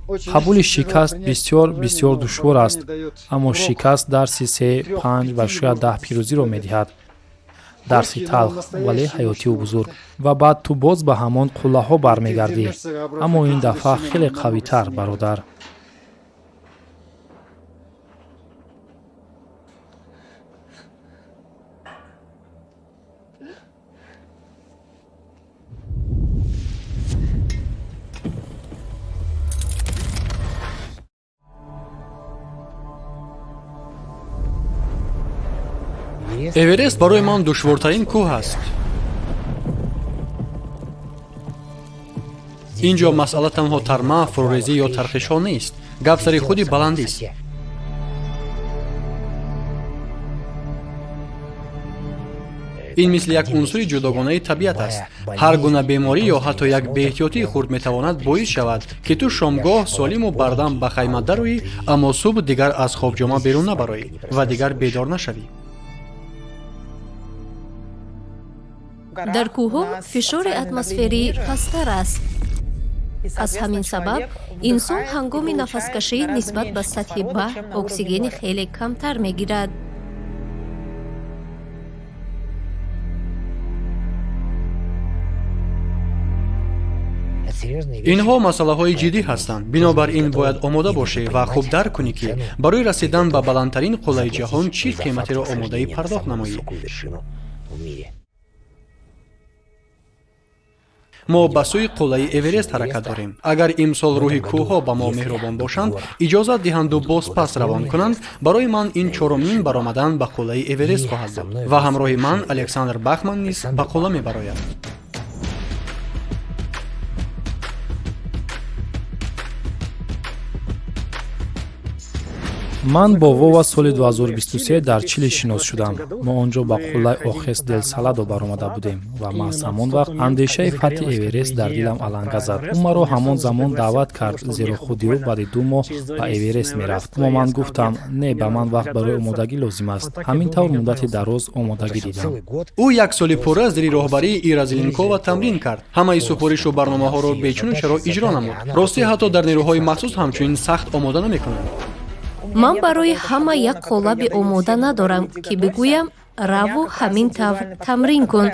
Қабули шикаст бисёр бисёр душвор аст, аммо шикаст дарси се, панҷ ва шояд 10 пирӯзиро медиҳад. Дарси талх, вале ҳаётиву бузург. Ва баъд ту боз ба ҳамон қуллаҳо бармегардӣ, аммо ин дафъа хеле қавитар, бародар. Эверест барои ман душвортарин кӯҳ аст. Ин ҷо масъала танҳо тарма, фурӯрезӣ ё тархишҳо нест, гап сари худи баландист. Ин мисли як унсури ҷудогонаи табиат аст. Ҳар гуна беморӣ ё ҳатто як беэҳтиётии хурд метавонад боис шавад, ки ту шомгоҳ солиму бардам ба хайма дароӣ, аммо субҳ дигар аз хобҷома берун набароӣ ва дигар бедор нашавӣ. Дар кӯҳҳо фишори атмосферӣ пасттар аст. Аз ҳамин сабаб инсон ҳангоми нафаскашӣ нисбат ба сатҳи баҳр оксигени хеле камтар мегирад. Инҳо масъалаҳои ҷиддӣ ҳастанд. Бинобар ин бояд омода бошӣ ва хуб дарк кунӣ, ки барои расидан ба баландтарин қуллаи ҷаҳон чӣ қиматеро омодаӣ пардохт намоӣ. Мо ба сӯи қуллаи Эверест ҳаракат дорем. Агар имсол рӯҳи кӯҳҳо ба мо меҳрубон бошанд, иҷозат диҳанду боз пас равон кунанд, барои ман ин чорумин баромадан ба қуллаи Эверест хоҳад буд ва ҳамроҳи ман Александр Бахман низ ба қулла мебарояд. Ман бо Вова соли 2023 дар Чили шинос шудам. Мо он ҷо ба қуллаи Охес дел Саладо баромада будем ва маҳз ҳамон вақт андешаи фатҳи Эверест дар дилам аланга зад. Ӯ маро ҳамон замон даъват кард, зеро худи ӯ баъди 2 моҳ ба Эверест мерафт. Аммо ман гуфтам: «Не, ба ман вақт барои омодагӣ лозим аст». Ҳамин тавр муддати дароз омодагӣ дидам. Ӯ як соли пурра зери роҳбарии Ира Зеленкова тамрин кард, ҳамаи супоришу барномаҳоро бечуну чаро иҷро намуд. Ростӣ, ҳатто дар нерӯҳои махсус ҳамчунин сахт омода намекунанд. Ман барои ҳама як қолаби омода надорам, ки бигӯям: «Раву ҳамин тавр тамрин кун».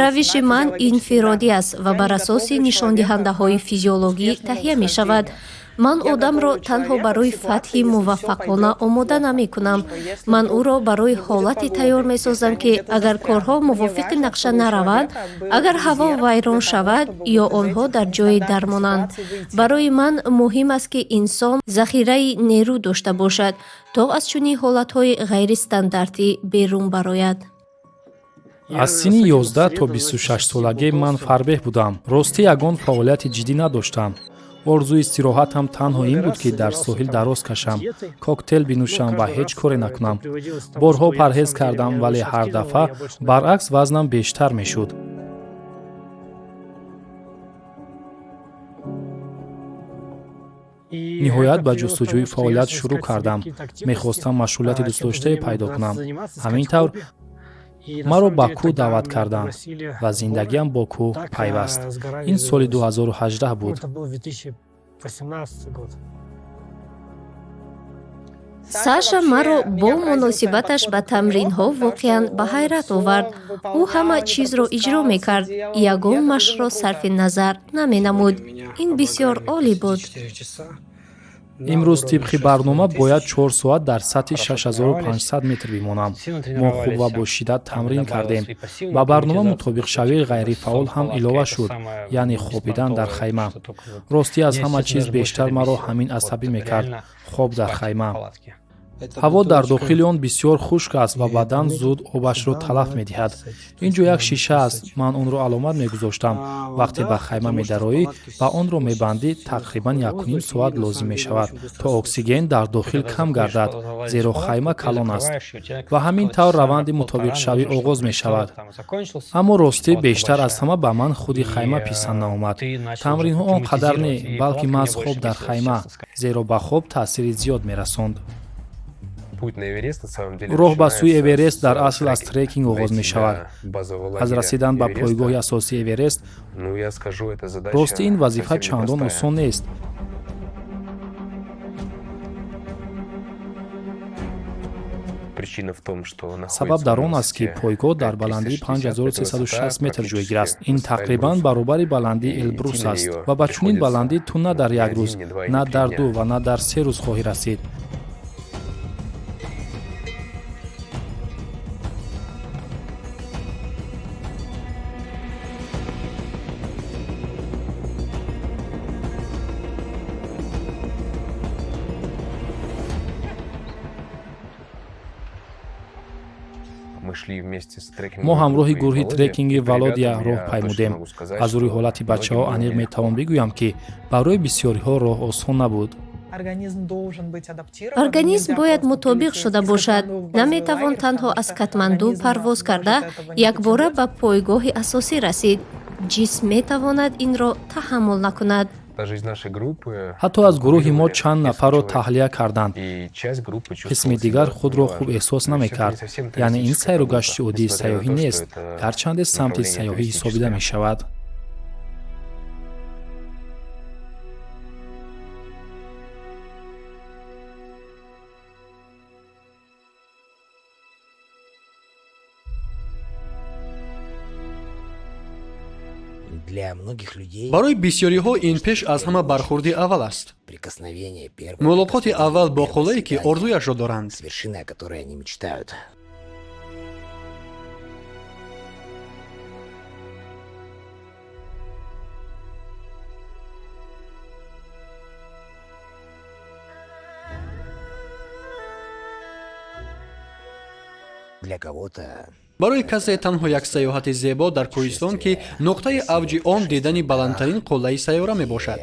Равиши ман инфиродӣ аст ва бар асоси нишондиҳандаҳои физиологӣ таҳия мешавад. Ман одамро танҳо барои фатҳи муваффақона омода намекунам, ман ӯро барои ҳолате тайёр месозам, ки агар корҳо мувофиқи нақша нараванд, агар ҳаво вайрон шавад ё онҳо дар ҷое дармонанд. Барои ман муҳим аст, ки инсон захираи нерӯ дошта бошад, то аз чунин ҳолатҳои ғайристандартӣ берун барояд. Аз синни 11 то 26-солагӣ ман фарбеҳ будам. Ростӣ, ягон фаъолияти ҷиддӣ надоштам. Орзуи истироҳатам танҳо ин буд, ки дар соҳил дароз кашам, коктейл бинӯшам ва ҳеҷ коре накунам. Борҳо парҳез кардам, вале ҳар дафъа баръакс вазнам бештар мешуд. Ниҳоят ба ҷустуҷӯи фаъолият шурӯъ кардам. Мехостам машғулияти дӯстдоштае пайдо кунам. Ҳамин тавр маро ба кӯҳ даъват карданд ва зиндагиам бо кӯҳ пайваст. Ин соли 2018 буд. Саша маро бо муносибаташ ба тамринҳо воқеан ба ҳайрат овард. Ӯ ҳама чизро иҷро мекард, ягон машқро сарфи назар наменамуд. Ин бисёр олӣ буд. Имрӯз тибқи барнома бояд 4 соат дар сатҳи 6500 метр бимонам. Мо хуб ва бо шиддат тамрин кардем. Ба барнома мутобиқшавии ғайрифаъол ҳам илова шуд, яъне хобидан дар хайма. Ростӣ, аз ҳама чиз бештар маро ҳамин асабӣ мекард: хоб дар хайма. Ҳаво дар дохили он бисёр хушк аст ва бадан зуд обашро талаф медиҳад. Ин ҷо як шиша аст, ман онро аломат мегузоштам. Вақте ба хайма медароӣ ва онро мебандӣ, тақрибан 1,5 соат лозим мешавад, то оксиген дар дохил кам гардад, зеро хайма калон аст, ва ҳамин тавр раванди мутобиқшавӣ оғоз мешавад. Аммо ростӣ, бештар аз ҳама ба ман худи хайма писанд наомад. Тамринҳо он қадар не, балки маҳз хоб дар хайма, зеро ба хоб таъсири зиёд мерасонд. Роҳ ба сӯи Эверест дар асл аз трекинг оғоз мешавад, аз расидан ба пойгоҳи асосии Эверест. Рости, ин вазифа чандон осон нест. Сабаб дар он аст, ки пойгоҳ дар баландии 5360 метр ҷойгир аст. Ин тақрибан баробари баландии Элбрус аст ва ба чунин баландӣ ту на дар як рӯз, на дар 2 ва на дар 3 рӯз хоҳӣ расид. Мо ҳамроҳи гурӯҳи трекинги Володя роҳ паймудем. Аз рӯи ҳолати бачаҳо аниқ метавон бигӯям, ки барои бисёриҳо роҳ осон набуд. Организм бояд мутобиқ шуда бошад. Наметавон танҳо аз Катманду парвоз карда якбора ба пойгоҳи асосӣ расид. Ҷисм метавонад инро таҳаммул накунад. Ҳатто аз гурӯҳи мо чанд нафарро таҳлия карданд. Қисми дигар худро хуб эҳсос намекард. Яъне ин сайру гашти оддии сайёҳӣ нест, гарчанде самти сайёҳӣ ҳисобида мешавад. Барои бисёриҳо ин пеш аз ҳама бархурди аввал аст, мулоқоти аввал бо қуллае, ки орзуяшро доранд. Барои касе танҳо як сайёҳати зебо дар кӯҳистон, ки нуқтаи авҷи он дидани баландтарин қуллаи сайёра мебошад.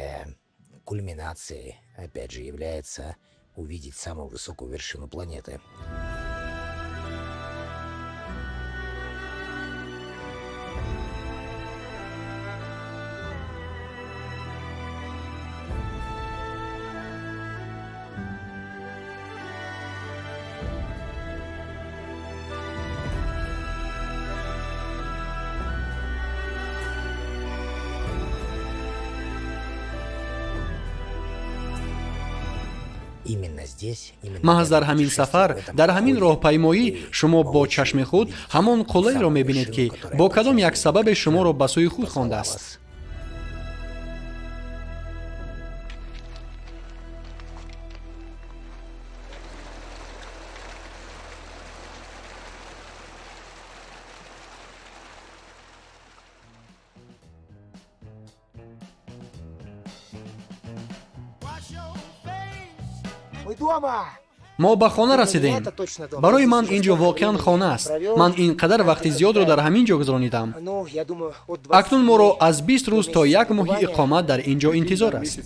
Увидеть самую высокую вершину планеты. Маҳз дар ҳамин сафар, дар ҳамин роҳпаймоӣ шумо бо чашми худ ҳамон қуллаеро мебинед, ки бо кадом як сабабе шуморо ба сӯи худ хондааст. Мо ба хона расидем. Барои ман ин ҷо воқеан хона аст. Ман ин қадар вақти зиёдро дар ҳамин ҷо гузаронидам. Акнун моро аз 20 рӯз то як моҳи иқомат дар ин ҷо интизор аст.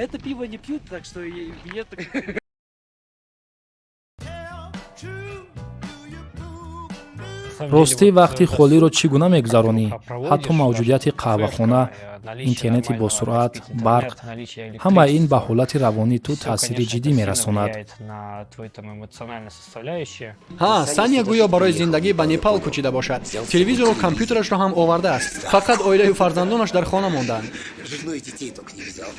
Это пиво не пьют, так что мне так. Ростӣ, вақти холиро чӣ гуна мегузаронӣ? Ҳатто мавҷудияти қаҳвахона, интернети босуръат, барқ, ҳамаи ин ба ҳолати равонии ту таъсири ҷиддӣ мерасонад. Ҳа, Саня гӯё барои зиндагӣ ба Непал кӯчида бошад. Телевизору компютерашро ҳам овардааст. Фақат оилаю фарзандонаш дар хона монданд. Жену и детей только не взял.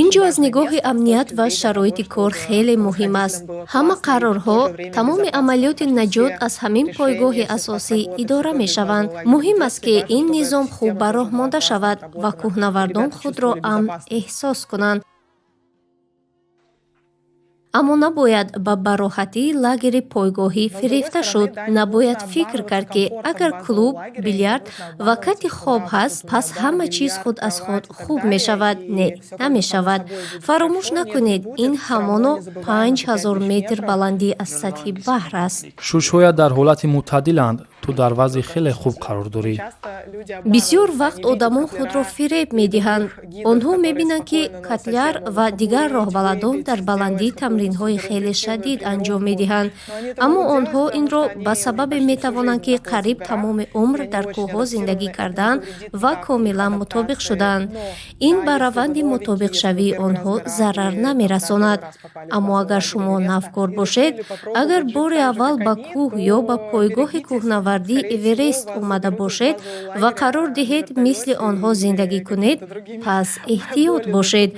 Ин ҷо аз нигоҳи амният ва шароити кор хеле муҳим аст. Ҳама қарорҳо, тамоми амалиёти наҷот аз ҳамин пойгоҳи асосӣ идора мешаванд. Муҳим аст, ки ин низом хуб ба роҳ монда шавад ва кӯҳнавардон худро амн эҳсос кунанд. Аммо набояд ба бароҳатии лагери пойгоҳӣ фирефта шуд. Набояд фикр кард, ки агар клуб, билярд ва кати хоб ҳаст, пас ҳама чиз худ аз худ хуб мешавад. Не, намешавад. Фаромӯш накунед, ин ҳамоно 5000 метр баландӣ аз сатҳи баҳр аст. Шушҳоят дар ҳолати мӯътадиланд. Ту дар вазъи хеле хуб қарор дорӣ. Бисёр вақт одамон худро фиреб медиҳанд. Онҳо мебинанд, ки котляр ва дигар роҳбаладон дар баландӣ тамрин тамринҳои хеле шадид анҷом медиҳанд, аммо онҳо инро ба сабабе метавонанд, ки қариб тамоми умр дар кӯҳҳо зиндагӣ кардаанд ва комилан мутобиқ шудаанд. Ин ба раванди мутобиқшавии онҳо зарар намерасонад. Аммо агар шумо навкор бошед, агар бори аввал ба кӯҳ ё ба пойгоҳи кӯҳнавардии Эверест омада бошед ва қарор диҳед мисли онҳо зиндагӣ кунед, пас эҳтиёт бошед.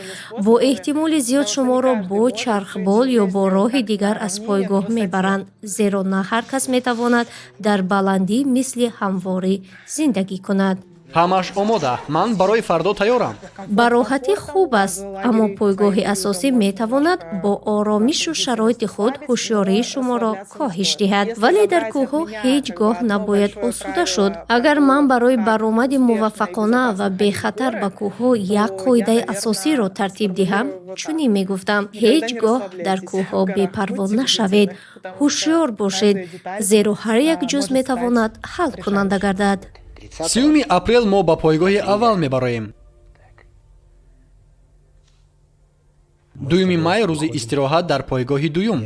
Бо эҳтимоли зиёд шуморо бо чархбол ё бо роҳи дигар аз пойгоҳ мебаранд, зеро на ҳар кас метавонад дар баландӣ мисли ҳамворӣ зиндагӣ кунад. Ҳамаш омода, ман барои фардо тайёрам. Ба роҳатӣ хуб аст, аммо пойгоҳи асосӣ метавонад бо оромишу шароити худ ҳушёрии шуморо коҳиш диҳад, вале дар кӯҳҳо ҳеҷ гоҳ набояд осуда шуд. Агар ман барои баромади муваффақона ва бехатар ба кӯҳҳо як қоидаи асосиро тартиб диҳам, чунин мегуфтам: ҳеҷ гоҳ дар кӯҳҳо бепарво нашавед, ҳушёр бошед, зеро ҳар як ҷуз метавонад ҳалкунанда гардад. 30 апрел мо ба пойгоҳи аввал мебароем. 2 май рӯзи истироҳат дар пойгоҳи дуюм.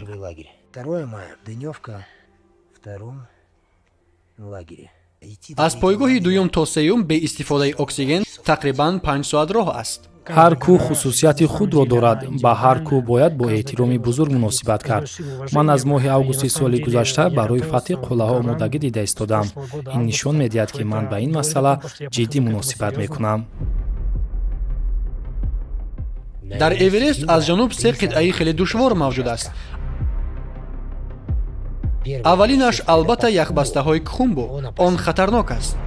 Аз пойгоҳи дуюм то сеюм бе истифодаи оксиген тақрибан 5 соат роҳ аст. Ҳар кӯҳ хусусияти худро дорад, ба ҳар кӯҳ бояд бо эҳтироми бузург муносибат кард. Ман аз моҳи августи соли гузашта барои фатҳи қуллаҳо омодагӣ дида истодам. Ин нишон медиҳад, ки ман ба ин масъала ҷиддӣ муносибат мекунам. Дар Эверест аз ҷануб се қитъаи хеле душвор мавҷуд аст. Аввалинаш албатта яхбастаҳои Кхумбу. Он хатарнок аст.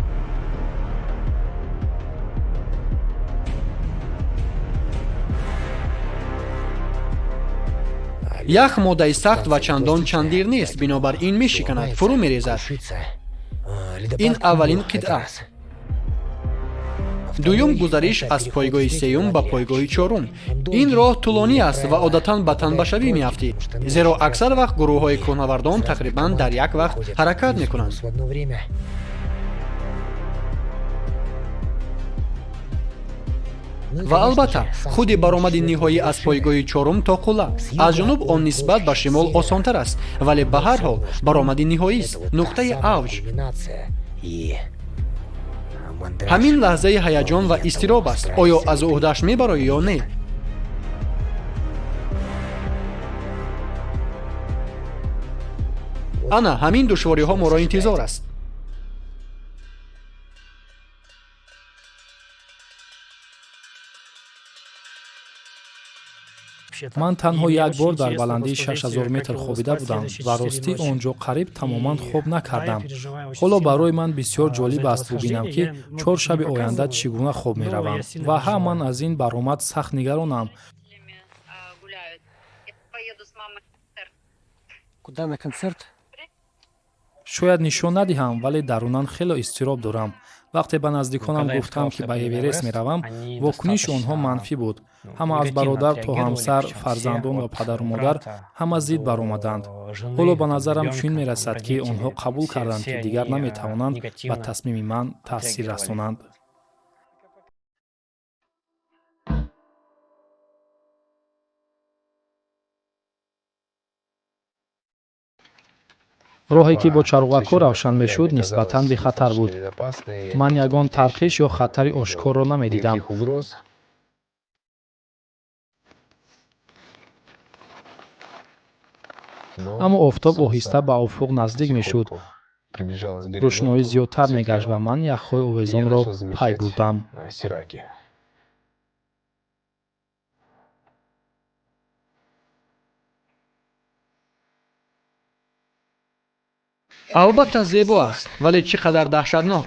Ях моддаи сахт ва чандон чандир нест, бинобар ин мешиканад, фурӯ мерезад. Ин аввалин қитъа. Дуюм гузариш аз пойгоҳи сеюм ба пойгоҳи чорум. Ин роҳ тӯлонӣ аст ва одатан ба танбашавӣ меафтӣ, зеро аксар вақт гурӯҳҳои кӯҳнавардон тақрибан дар як вақт ҳаракат мекунанд. Ва албатта худи баромади ниҳоӣ аз пойгоҳи чорум то қулла. Аз ҷануб он нисбат ба шимол осонтар аст, вале ба ҳар ҳол баромади ниҳоист, нуқтаи авҷ. Ҳамин лаҳзаи ҳаяҷон ва изтироб аст. Оё аз ӯҳдааш мебароӣ ё не? Ана ҳамин душвориҳо моро интизор аст. Ман танҳо як бор дар баландии 6000 метр хобида будам ва ростӣ он ҷо қариб тамоман хоб накардам. Ҳоло барои ман бисёр ҷолиб аст бубинам, ки 4 шаби оянда чӣ гуна хоб меравам. Ва ҳа, ман аз ин баромад сахт нигаронам. Шояд нишон надиҳам, вале дарунан хело изтироб дорам. Вақте ба наздиконам гуфтам, ки ба Эверест меравам, вокуниши онҳо манфӣ буд. Ҳама аз бародар то ҳамсар, фарзандон ва падару модар ҳама зид баромаданд. Ҳоло ба назарам чунин мерасад, ки онҳо қабул карданд, ки дигар наметавонанд ба тасмими ман таъсир расонанд. Роҳе, ки бо чароғакҳо равшан мешуд, нисбатан бехатар буд. Ман ягон тархиш ё хатари ошкорро намедидам. Аммо офтоб оҳиста ба уфуқ наздик мешуд. Рӯшноӣ зиёдтар мегашт ва ман яхҳои овезонро пай бурдам. Албатта зебо аст, вале чӣ қадар даҳшатнок.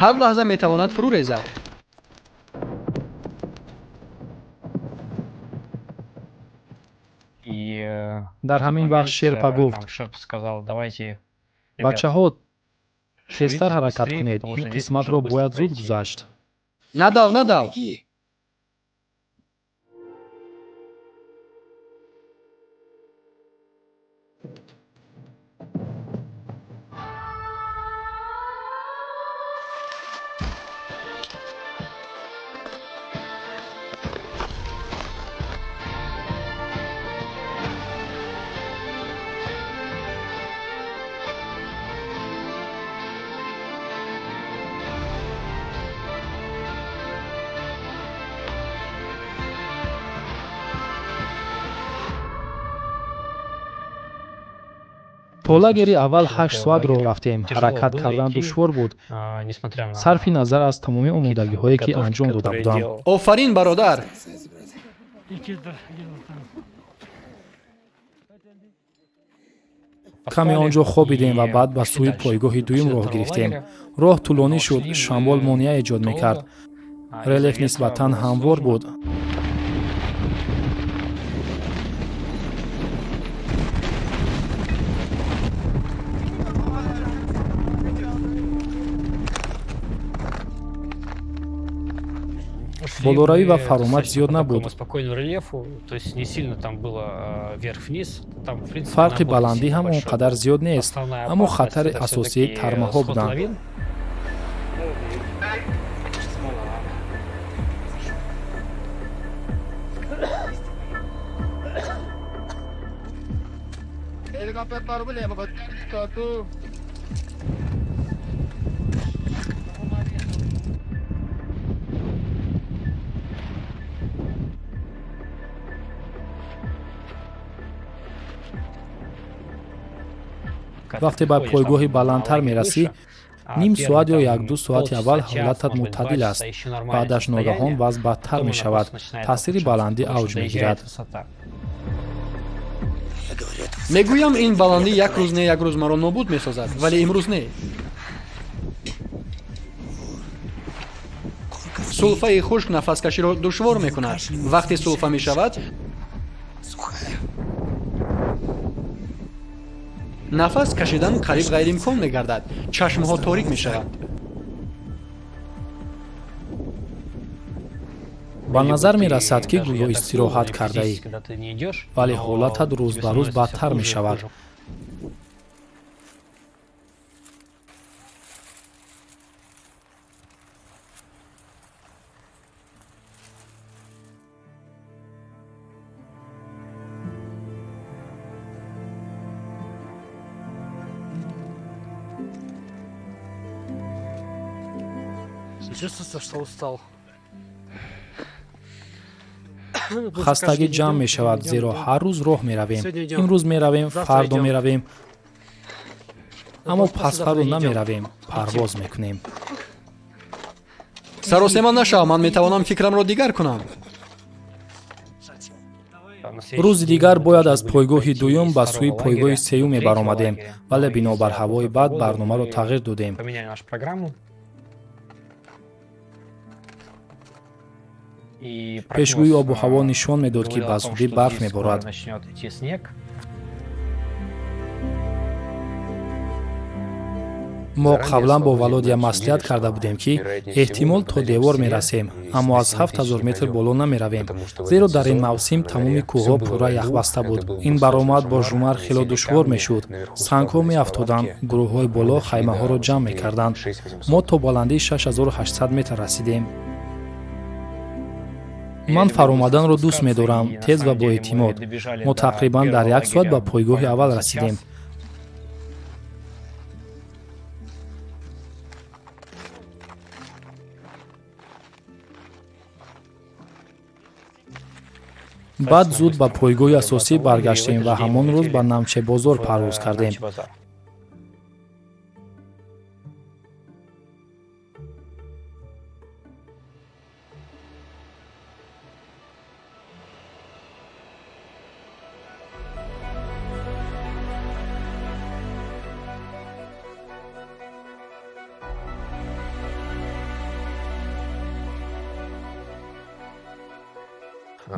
Ҳар лаҳза метавонад фурӯ резад. Дар ҳамин вақт шерпа гуфт: бачаҳо, тезтар ҳаракат кунед, ин қисматро бояд зуд гузашт. Надав, надав! То лагери аввал 8 соат роҳ рафтем. Ҳаракат кардан душвор буд, сарфи назар аз тамоми омодагиҳое, ки анҷом дода будам. Офарин, бародар! Каме он ҷо хобидем ва баъд ба сӯи пойгоҳи дуюм роҳ гирифтем. Роҳ тӯлонӣ шуд, шамол монеа эҷод мекард, релеф нисбатан ҳамвор буд. Болоравӣ ва фаромад зиёд набуд. Фарқи баландӣ ҳам он қадар зиёд нест, аммо хатари асосӣ тармаҳо буданд. Вақте ба пойгоҳи баландтар мерасӣ, ним соат ё якду соати аввал ҳолатат мӯътадил аст, баъдаш ногаҳон вазъ бадтар мешавад. Таъсири баландӣ авҷ мегирад. Мегӯям, ин баландӣ як рӯз не, як рӯз маро нобуд месозад, вале имрӯз не. Сулфаи хушк нафаскаширо душвор мекунад. Вақте сулфа мешавад, нафас кашидан қариб ғайриимкон мегардад, чашмҳо торик мешаванд. Ба назар мерасад, ки гӯё истироҳат кардаӣ, вале ҳолатат рӯз ба рӯз бадтар мешавад. Чувствуется, что устал. Хастагӣ ҷамъ мешавад, зеро ҳар рӯз роҳ меравем. Имрӯз меравем, фардо меравем, аммо пасфардо намеравем, парвоз мекунем. Саросема нашав, ман метавонам фикрамро дигар кунам. Рӯзи дигар бояд аз пойгоҳи дуюм ба сӯи пойгоҳи сеюм мебаромадем, вале бинобар ҳавои бад барномаро тағйир додем. Пешгӯии обу ҳаво нишон медод, ки ба зудӣ барф меборад. Мо қаблан бо Володя маслиҳат карда будем, ки эҳтимол то девор мерасем, аммо аз 7000 метр боло намеравем, зеро дар ин мавсим тамоми кӯҳҳо пурра яхбаста буд. Ин баромад бо жумар хело душвор мешуд, сангҳо меафтоданд. Гурӯҳҳои боло хаймаҳоро ҷамъ мекарданд. Мо то баландии 6800 метр расидем. Ман фаромаданро дӯст медорам, тез ва боэътимод. Мо тақрибан дар як соат ба пойгоҳи аввал расидем. Баъд зуд ба пойгоҳи асосӣ баргаштем ва ҳамон рӯз ба Намчебозор парвоз кардем.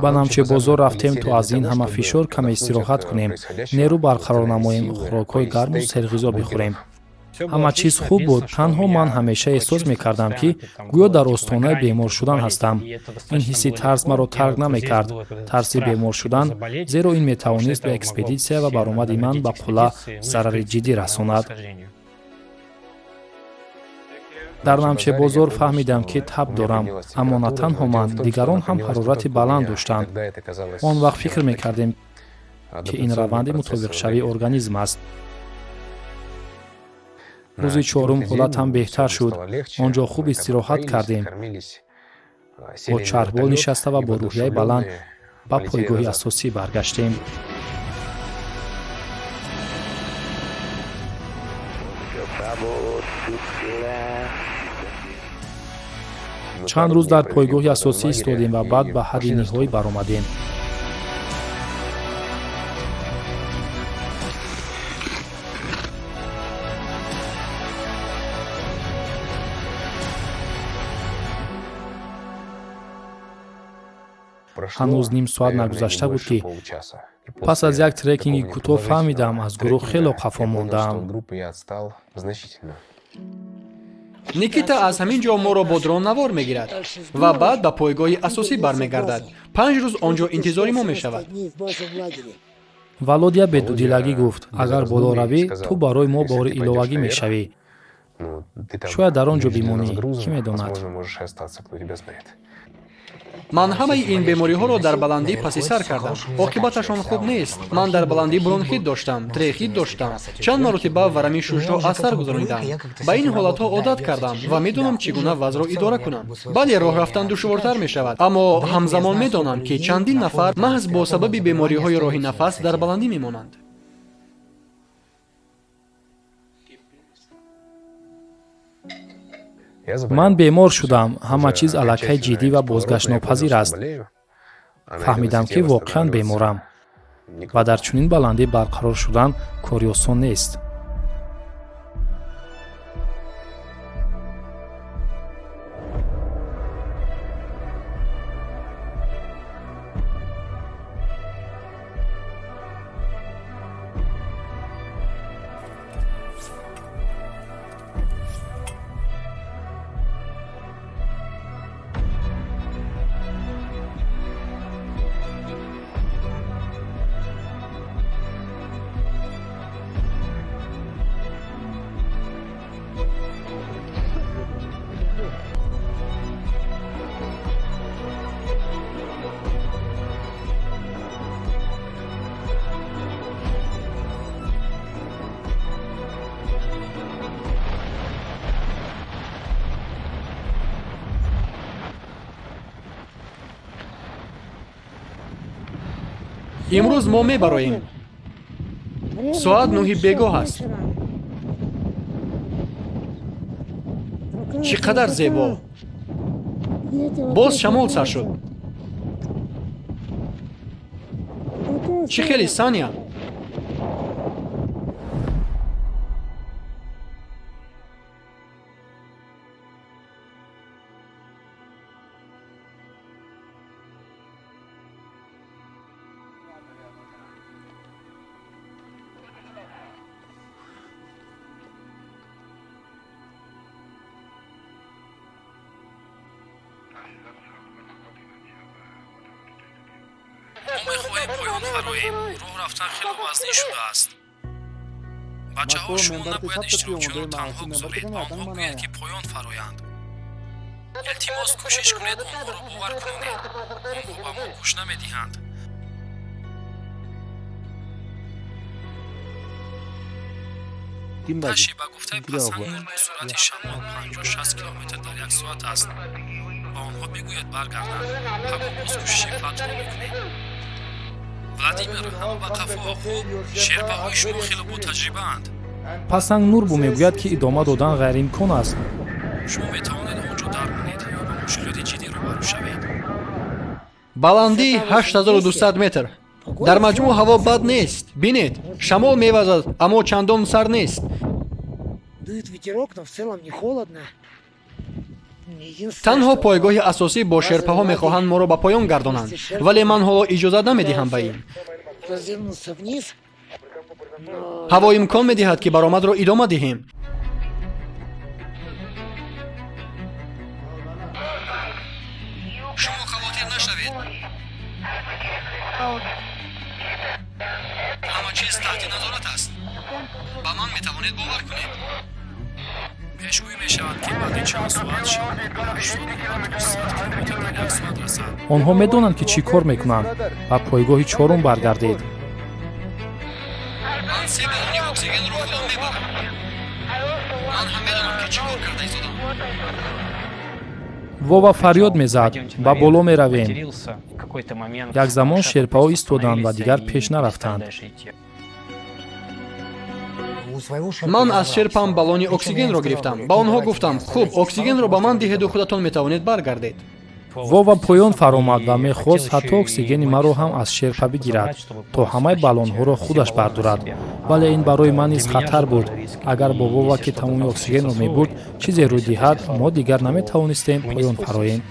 Ба Намчебозор рафтем, то аз ин ҳама фишор каме истироҳат кунем, нерӯ барқарор намоем, хӯрокҳои гарму серғизо бихӯрем. Ҳама чиз хуб буд, танҳо ман ҳамеша эҳсос мекардам, ки гӯё дар остонаи бемор шудан ҳастам. Ин ҳисси тарс маро тарк намекард, тарси бемор шудан, зеро ин метавонист ба экспедитсия ва баромади ман ба қулла зарари ҷиддӣ расонад. Дар Намчебозор фаҳмидам, ки таб дорам, аммо на танҳо ман, дигарон ҳам ҳарорати баланд доштанд. Он вақт фикр мекардем, ки ин раванди мутобиқшавии организм аст. Рӯзи чорум ҳолатам беҳтар шуд. Он ҷо хуб истироҳат кардем, бо чархбол нишаста ва бо рӯҳияи баланд ба пойгоҳи асосӣ баргаштем. Чанд рӯз дар пойгоҳи асосӣ истодем ва баъд ба ҳадди ниҳоӣ баромадем. Ҳанӯз ним соат нагузашта буд, ки пас аз як трекинги кӯтоҳ фаҳмидам, аз гурӯҳ хело қафо мондаам. Никита аз ҳамин ҷо моро бо дрон навор мегирад ва баъд ба пойгоҳи асосӣ бармегардад. 5 рӯз он ҷо интизори мо мешавад. Володя бедудилагӣ гуфт: «Агар боло равӣ, ту барои мо бори иловагӣ мешавӣ. Шояд дар он ҷо бимонӣ, кӣ медонад?» Ман ҳамаи ин бемориҳоро дар баландӣ паси сар кардам. Оқибаташон хуб нест. Ман дар баландӣ бронхит доштам, трахеит доштам, чанд маротиба варами шушро аз сар гузаронидам. Ба ин ҳолатҳо одат кардам ва медонам, чӣ гуна вазъро идора кунам. Бале, роҳ рафтан душвортар мешавад, аммо ҳамзамон медонам, ки чандин нафар маҳз бо сабаби бемориҳои роҳи нафас дар баландӣ мемонанд. Ман бемор шудам. Ҳама чиз аллакай ҷиддӣ ва бозгаштнопазир аст. Фаҳмидам, ки воқеан беморам ва дар чунин баландӣ барқарор шудан кори осон нест. Имрӯз мо мебароем. Соат 9-и бегоҳ аст. Чӣ қадар зебо! Боз шамол сар шуд. Чӣ хеле, Саня? Мо мехоҳем поён фароем. Роҳ рафтан хело вазнин шудааст. Бачаҳо, шумо набояд иштирокчиёнро танҳо гузоред. Ба онҳо гӯед, ки поён фароянд. Илтимос, кӯшиш кунед онҳоро бовар кунонед. Онҳо ба мо гӯш намедиҳанд. Таши, ба гуфтаи Пасанг Нурбу, суръати шамол 50-60 километр дар як соат аст. Ба онҳо бигӯед баргарданд. Пагоҳ боз кӯшиши фатҳро мекунем. Владимир, ҳама ба қафо. Хуб, шерпаҳои шумо хело ботаҷрибаанд. Пасанг Нурбу мегӯяд, ки идома додан ғайриимкон аст. Шумо метавонед он ҷо дармонед ё ба мушкилоти ҷиддӣ рӯбарӯ шавед. Баландӣ 8200 метр. Дар маҷмӯъ ҳаво бад нест. Бинед, шамол мевазад, аммо чандон сар нест. Дует ветерок, но в целом не холодно. Танҳо пойгоҳи асосӣ бо шерпаҳо мехоҳанд моро ба поён гардонанд, вале ман ҳоло иҷозат намедиҳам ба ин. Развернуться вниз. Ҳаво имкон медиҳад, ки баромадро идома диҳем. Шумо хавотир нашавед, ҳама чиз таҳти назорат аст. Ба ман метавонед бовар кунед. Пешгӯӣ мешавад, ки баъди чанд соат шамол ба 80 то 100 километр дар як соат расад. Онҳо медонанд, ки чӣ кор мекунанд. Ба пойгоҳи чорум баргардед. Ман се баллони оксигенро худам мебарам. Ман ҳам медонам, ки чӣ кор карда истодам. Вова фарёд мезад: «Ба боло меравем!» Як замон шерпаҳо истоданд ва дигар пеш нарафтанд. Ман аз шерпам баллони оксигенро гирифтам, ба онҳо гуфтам: «Хуб, оксигенро ба ман диҳеду худатон метавонед баргардед». Вова поён фаромад ва мехост ҳатто оксигени маро ҳам аз шерпа бигирад, то ҳамаи баллонҳоро худаш бардорад. Вале ин барои ман низ хатар буд. Агар бо Вова, ки тамоми оксигенро мебурд, чизе рӯй диҳад, мо дигар наметавонистем поён фароем.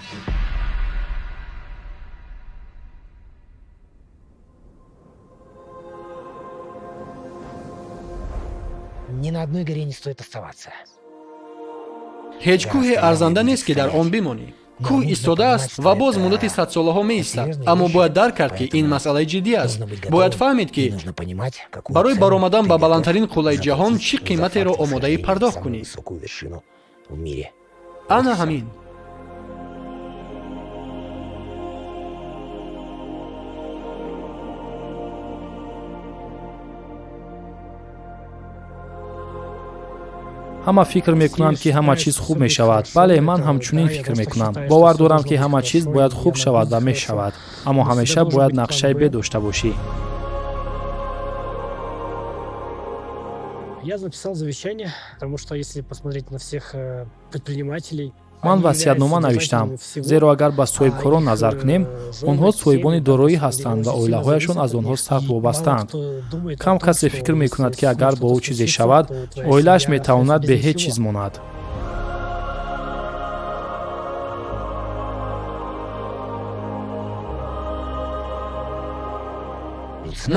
Ни на одной горе не стоит оставаться. Ҳеҷ кӯҳе арзанда нест, ки дар он бимонӣ. Кӯҳ истодааст ва боз муддати садсолаҳо меистад, аммо бояд дарк кард, ки ин масъалаи ҷиддӣ аст. Бояд фаҳмид, ки барои баромадан ба баландтарин қуллаи ҷаҳон чӣ қиматеро омодаӣ пардохт кунӣ. Ана ҳамин. Ҳама фикр мекунанд, ки ҳама чиз хуб мешавад. Бале, ман ҳамчунин фикр мекунам. Бовар дорам, ки ҳама чиз бояд хуб шавад ва мешавад, аммо ҳамеша бояд нақшаи Б дошта бошӣ. Я написал завещание, потому что если посмотреть на всех предпринимателей, Ман васиятнома навиштам, зеро агар ба соҳибкорон назар кунем, онҳо соҳибони дороӣ ҳастанд ва оилаҳояшон аз онҳо сахт вобастаанд. Кам касе фикр мекунад, ки агар бо ӯ чизе шавад, оилааш метавонад бе ҳеҷ чиз монад.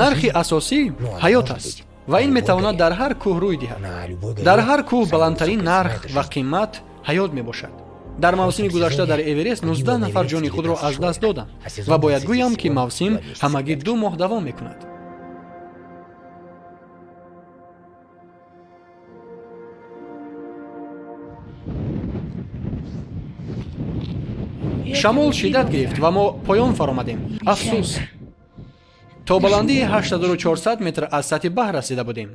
Нархи асосӣ ҳаёт аст ва ин метавонад дар ҳар кӯҳ рӯй диҳад. Дар ҳар кӯҳ баландтарин нарх ва қимат ҳаёт мебошад. Дар мавсими гузашта дар Эверест 19 нафар ҷони худро аз даст доданд ва бояд гӯям, ки мавсим ҳамагӣ 2 моҳ давом мекунад. Шамол шиддат гирифт ва мо поён фаромадем. Афсӯс, то баландии 8400 метр аз сатҳи баҳр расида будем.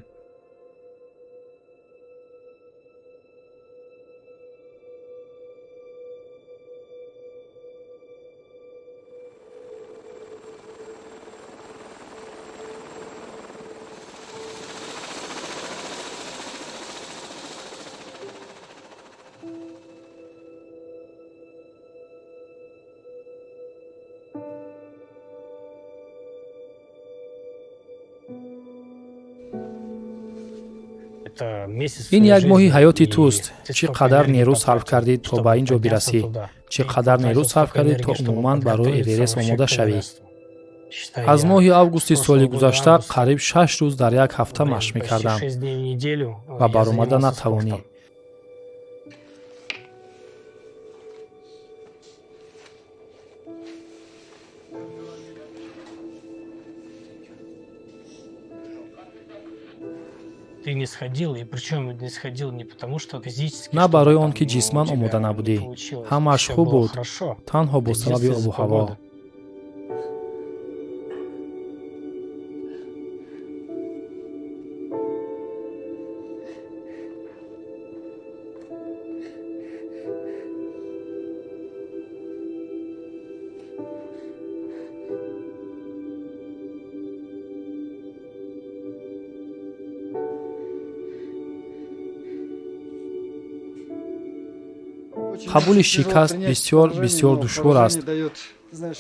Ин як моҳи ҳаёти туст. Чӣ қадар нерӯ сарф кардӣ, то ба ин ҷо бирасӣ, чӣ қадар нерӯ сарф кардӣ, то умуман барои Эверест омода шавӣ. Аз моҳи августи соли гузашта қариб 6 рӯз дар як ҳафта машқ мекардам ва баромада натавонӣ. Ты не сходил, и причем не сходил не потому, что физически На барои он ки ҷисман омода набудӣ, ҳамааш хуб буд, танҳо бо сабаби обу ҳаво. Қабули шикаст бисёр, бисёр душвор аст,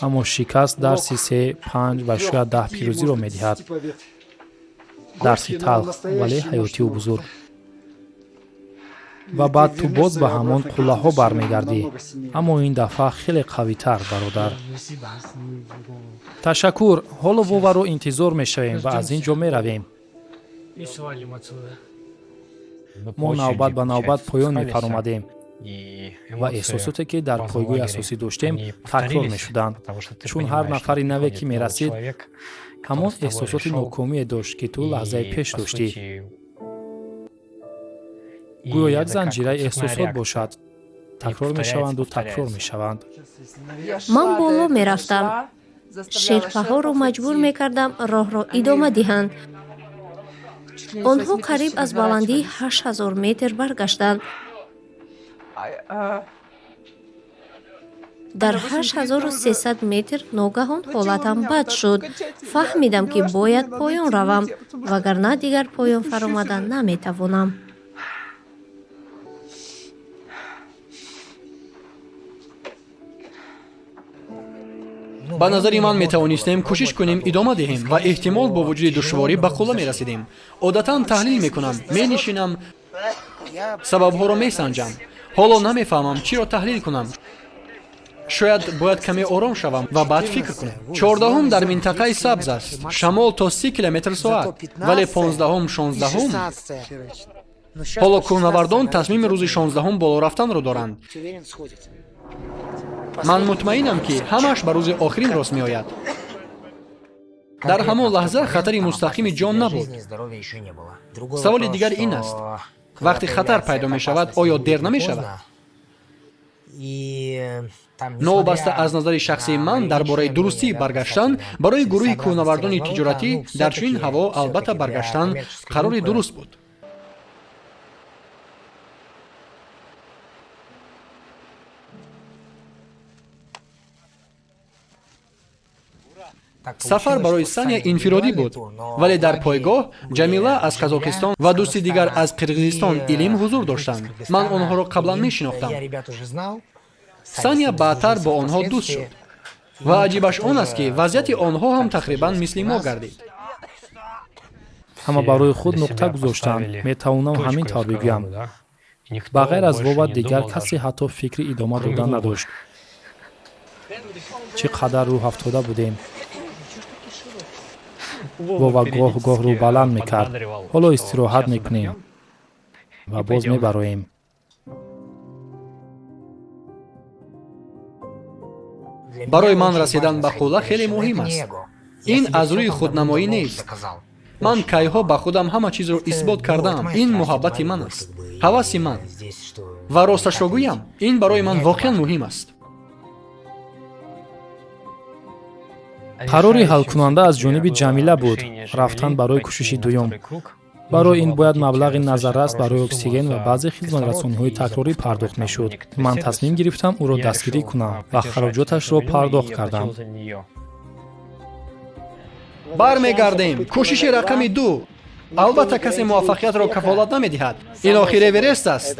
аммо шикаст дарси се, панҷ ва шояд 10 пирӯзиро медиҳад. Дарси талх, вале ҳаётиву бузург. Ва баъд ту боз ба ҳамон қуллаҳо бармегардӣ, аммо ин дафъа хеле қавитар. Бародар, ташаккур. Ҳоло Воваро интизор мешавем ва аз ин ҷо меравем. Мо навбат ба навбат поён мефаромадем ва эҳсосоте, ки дар пойгоҳи асосӣ доштем, такрор мешуданд, чун ҳар нафари наве, ки мерасид, ҳамон эҳсосоти нокомие дошт, ки ту лаҳзаи пеш доштӣ. Гӯё як занҷираи эҳсосот бошад, такрор мешаванду такрор мешаванд. Ман боло мерафтам, шерпаҳоро маҷбур мекардам роҳро идома диҳанд. Онҳо қариб аз баландии 8000 метр баргаштанд. Дар 8300 метр ногаҳон ҳолатам бад шуд. Фаҳмидам, ки бояд поён равам, вагарна дигар поён фаромада наметавонам. Ба назари ман, метавонистем кӯшиш кунем, идома диҳем ва эҳтимол бо вуҷуди душворӣ ба қулла мерасидем. Одатан таҳлил мекунам, менишинам, сабабҳоро месанҷам. Ҳоло намефаҳмам, чиро таҳлил кунам. Шояд бояд каме ором шавам ва баъд фикр кунам. 14-ум дар минтақаи сабз аст, шамол то 30 километр соат, вале 15-ум, 16-ум. Ҳоло кӯҳнавардон тасмими рӯзи 16-ум боло рафтанро доранд. Ман мутмаинам, ки ҳамааш ба рӯзи охирин рост меояд. Дар ҳамон лаҳза хатари мустақими ҷон набуд. Саволи дигар ин аст: вақте хатар пайдо мешавад, оё дер намешавад? Новобаста аз назари шахсии ман дар бораи дурустии баргаштан, барои гурӯҳи кӯҳнавардони тиҷоратӣ дар чунин ҳаво албатта баргаштан қарори дуруст буд. Сафар барои Саня инфиродӣ буд, вале дар пойгоҳ Ҷамила аз Қазоқистон ва дӯсти дигар аз Қирғизистон Илим ҳузур доштанд. Ман онҳоро қаблан мешинохтам. Саня баъдтар бо онҳо дӯст шуд ва аҷибаш он аст, ки вазъияти онҳо ҳам тақрибан мисли мо гардид. Ҳама барои худ нуқта гузоштанд, метавонам ҳамин тавр бигӯям. Ба ғайр аз Вова дигар касе ҳатто фикри идома додан надошт. Чӣ қадар рӯҳафтода будем! Вова гоҳ гоҳ рӯбаланд мекард: «Ҳоло истироҳат мекунем ва боз мебароем». Барои ман расидан ба қулла хеле муҳим аст. Ин аз рӯи худнамоӣ нест. Ман кайҳо ба худам ҳама чизро исбот кардаам. Ин муҳаббати ман аст, ҳаваси ман ва росташро гӯям, ин барои ман воқеан муҳим аст. Қарори ҳалкунанда аз ҷониби Ҷамила буд: рафтан барои кӯшиши дуюм. Барои ин бояд маблағи назаррас барои оксиген ва баъзе хизматрасониҳои такрорӣ пардохт мешуд. Ман тасмим гирифтам ӯро дастгирӣ кунам ва хароҷоташро пардохт кардам. Бармегардем, кӯшиши рақами ду. Албатта, касе муваффақиятро кафолат намедиҳад, ин охир Эверест аст,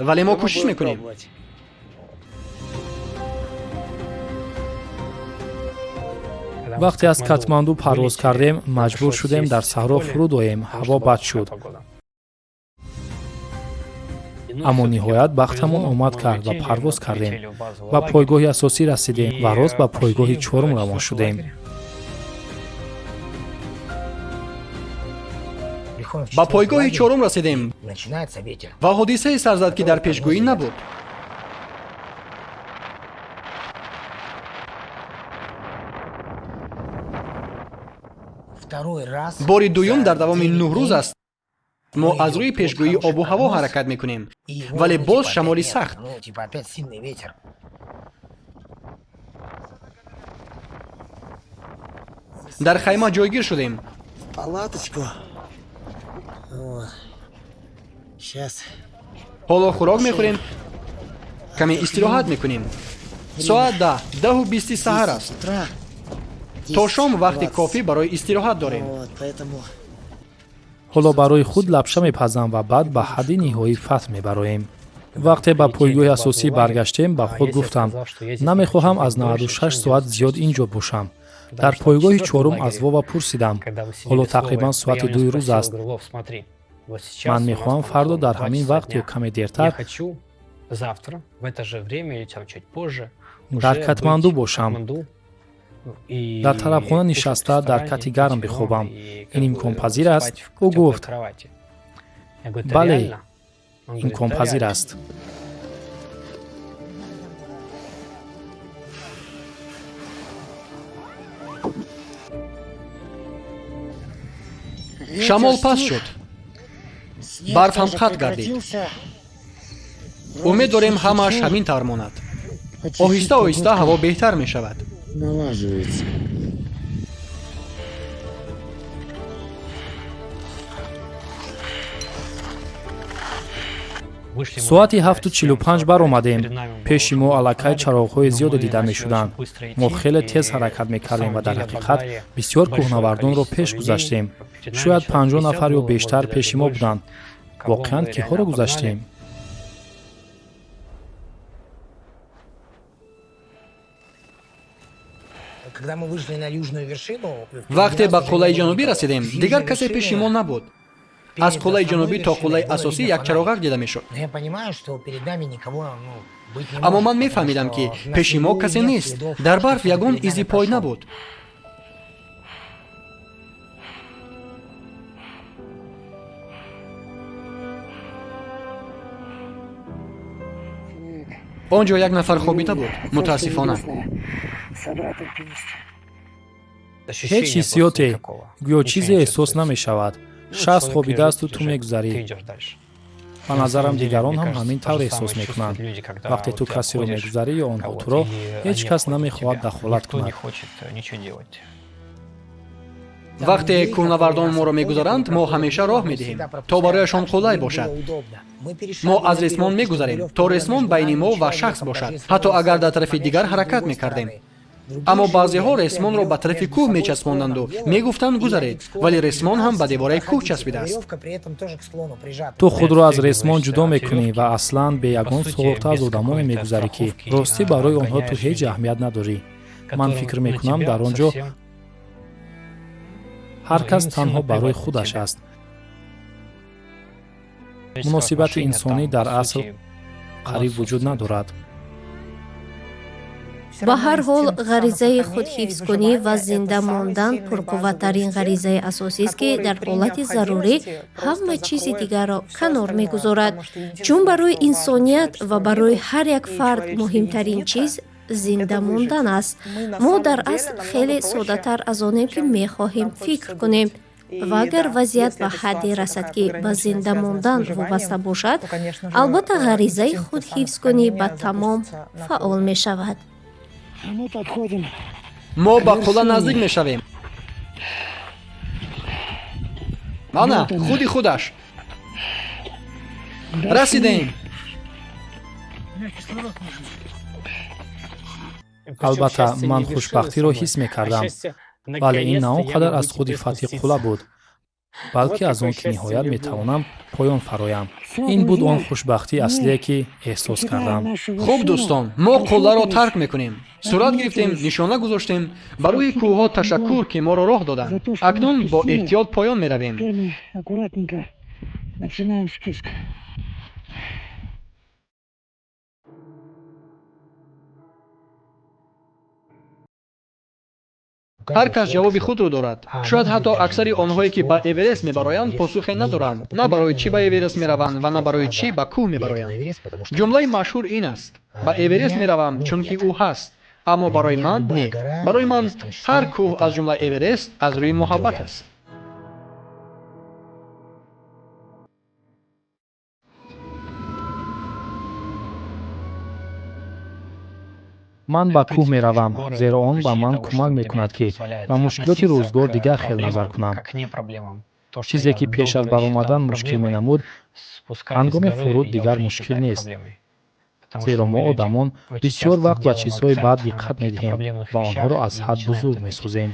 вале мо кӯшиш мекунем. Вақте аз Катманду парвоз кардем, маҷбур шудем дар саҳро фуруд оем. Ҳаво бад шуд, аммо ниҳоят бахтамон омад кард ва парвоз кардем, ба пойгоҳи асосӣ расидем ва рост ба пойгоҳи чорум равон шудем. Ба пойгоҳи чорум расидем ва ҳодисае сар зад, ки дар пешгӯӣ набуд. Бори дуюм дар давоми 9 рӯз аст мо аз рӯи пешгӯии обу ҳаво ҳаракат мекунем, вале боз шамоли сахт. Дар хайма ҷойгир шудем. Палаточку. Вот. Сейчас. Ҳоло хӯрок мехӯрем, каме истироҳат мекунем. Соат 10, 10:20 саҳар аст. Утра. То шом вақти кофӣ барои истироҳат дорем. Вот, поэтому Ҳоло барои худ лапша мепазам ва баъд ба ҳадди ниҳоии фатҳ мебароем. Вақте ба пойгоҳи асосӣ баргаштем, ба худ гуфтам: намехоҳам аз 96 соат зиёд ин ҷо бошам. Дар пойгоҳи чорум аз Вова пурсидам: «Ҳоло тақрибан соати 2-и рӯз аст. Ман мехоҳам фардо дар ҳамин вақт ё каме дертар дар Катманду бошам, дар тарабхона нишаста, дар кати гарм бихобам. Ин имконпазир аст?» Ӯ гуфт: «Бале, имконпазир аст». Шамол паст шуд, барф ҳам қатъ гардид. Умед дорем, ҳамааш ҳамин тавр монад. Оҳиста оҳиста ҳаво беҳтар мешавад. Налаживается. Соати 7:45 баромадем. Пеши мо аллакай чароғҳои зиёде дида мешуданд. Мо хеле тез ҳаракат мекардем ва дар ҳақиқат бисёр кӯҳнавардонро пеш гузаштем. Шояд 50 нафар ё бештар пеши мо буданд. Воқеан, киҳоро гузаштем? Вақте ба қуллаи ҷанубӣ расидем, дигар касе пеши мо набуд. Аз қуллаи ҷанубӣ то қуллаи асосӣ як чароғак дида мешуд, аммо ман мефаҳмидам, ки пеши мо касе нест. Дар барф ягон изи пой набуд. Он ҷо як нафар хобида буд, мутаассифона. Ҳеҷ ҳиссиёте, гӯё чизе эҳсос намешавад. Шахс хобидаасту ту мегузарӣ. Ба назарам, дигарон ҳам ҳамин тавр эҳсос мекунанд. Вақте ту касеро мегузарӣ ё онҳо туро, ҳеҷ кас намехоҳад дахолат кунад. Вақте кӯҳнавардон моро мегузаранд, мо ҳамеша роҳ медиҳем, то барояшон қулай бошад. Мо аз ресмон мегузарем, то ресмон байни мо ва шахс бошад, ҳатто агар дар тарафи дигар ҳаракат мекардем. Аммо баъзеҳо ресмонро ба тарафи кӯҳ мечаспонданду мегуфтанд: «Гузаред», вале ресмон ҳам ба девораи кӯҳ часпидааст. Ту худро аз ресмон ҷудо мекунӣ ва аслан бе ягон суғурта аз одамоне мегузарӣ, ки ростӣ барои онҳо ту ҳеҷ аҳамият надорӣ. Ман фикр мекунам, дар он ҷо ҳар кас танҳо барои худаш аст. Муносибати инсонӣ дар асл қариб вуҷуд надорад. Ба ҳар ҳол, ғаризаи худҳифзкунӣ ва зинда мондан пурқувваттарин ғаризаи асосист, ки дар ҳолати зарурӣ ҳама чизи дигарро канор мегузорад, чун барои инсоният ва барои ҳар як фард муҳимтарин чиз зинда мондан аст. Мо дар асл хеле соддатар аз онем, ки мехоҳем фикр кунем, ва агар вазъият ба ҳадде расад, ки ба зинда мондан вобаста бошад, албатта, ғаризаи худҳифзкунӣ ба тамом фаъол мешавад. Мо ба қулла наздик мешавем. Ана худи худаш, расидем. Албатта, ман хушбахтиро ҳис мекардам, вале ин на он қадар аз худи фатҳи қулла буд, балки аз он ки ниҳоят метавонам поён фароям. Ин буд он хушбахтии аслие, ки эҳсос кардам. Хуб, дӯстон, мо қулларо тарк мекунем. Сурат гирифтем, нишона гузоштем. Барои кӯҳҳо ташаккур, ки моро роҳ доданд. Акнун бо эҳтиёт поён меравем. Начинаем спуск. Ҳар кас ҷавоби худро дорад. Шояд ҳатто аксари онҳое, ки ба Эверест мебароянд, посухе надоранд, на барои чӣ ба Эверест мераванд ва на барои чӣ ба кӯҳ мебароянд. Ҷумлаи машҳур ин аст: «Ба Эверест меравам, чунки ӯ ҳаст». Аммо барои ман не, барои ман ҳар кӯҳ, аз ҷумла Эверест, аз рӯи муҳаббат аст. Ман ба кӯҳ меравам, зеро он ба ман кӯмак мекунад, ки ба мушкилоти рӯзгор дигар хел назар кунам. Чизе ки пеш аз баромадан мушкил менамуд, ҳангоми фуруд дигар мушкил нест, зеро мо, одамон, бисёр вақт ба чизҳои бад диққат медиҳем ва онҳоро аз ҳад бузург месозем.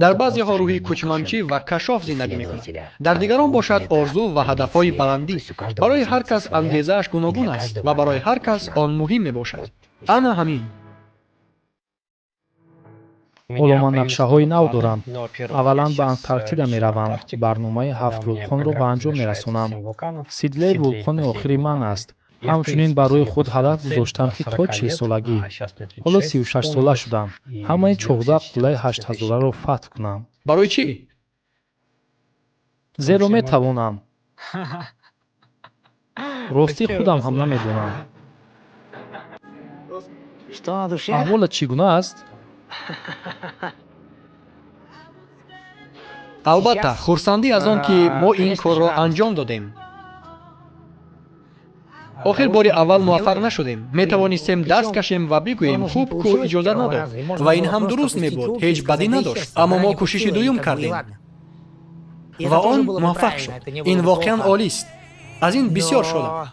Дар баъзеҳо рӯҳи кӯчманчӣ ва кашшоф зиндагӣ мекунад, дар дигарон бошад орзу ва ҳадафҳои баландӣ. Барои ҳар кас ангезааш гуногун аст ва барои ҳар кас он муҳим мебошад. Ана ҳамин. Ҳоло ман нақшаҳои нав дорам. Аввалан ба Антарктида меравам, барномаи ҳафт вулқонро ба анҷом мерасонам. Сидлей вулқони охири ман аст. Ҳамчунин барои худ ҳадаф гузоштам, ки то 40-солагӣ, ҳоло 36-сола шудам, ҳамаи 14 қуллаи ҳаштҳазораро фатҳ кунам. Барои чӣ? Зеро метавонам. Ростӣ, худам ҳам намедонам. Аҳволат чӣ гуна аст? Албатта, хурсандӣ аз он, ки мо ин корро анҷом додем. Охир бори аввал муваффақ нашудем. Метавонистем даст кашем ва бигӯем: «Хуб, кӯҳ иҷозат надод», ва ин ҳам дуруст мебуд, ҳеҷ бадӣ надошт. Аммо мо кӯшиши дуюм кардем. Ва он муваффақ шуд. Ин воқеан олист, аз ин бисёр шодам.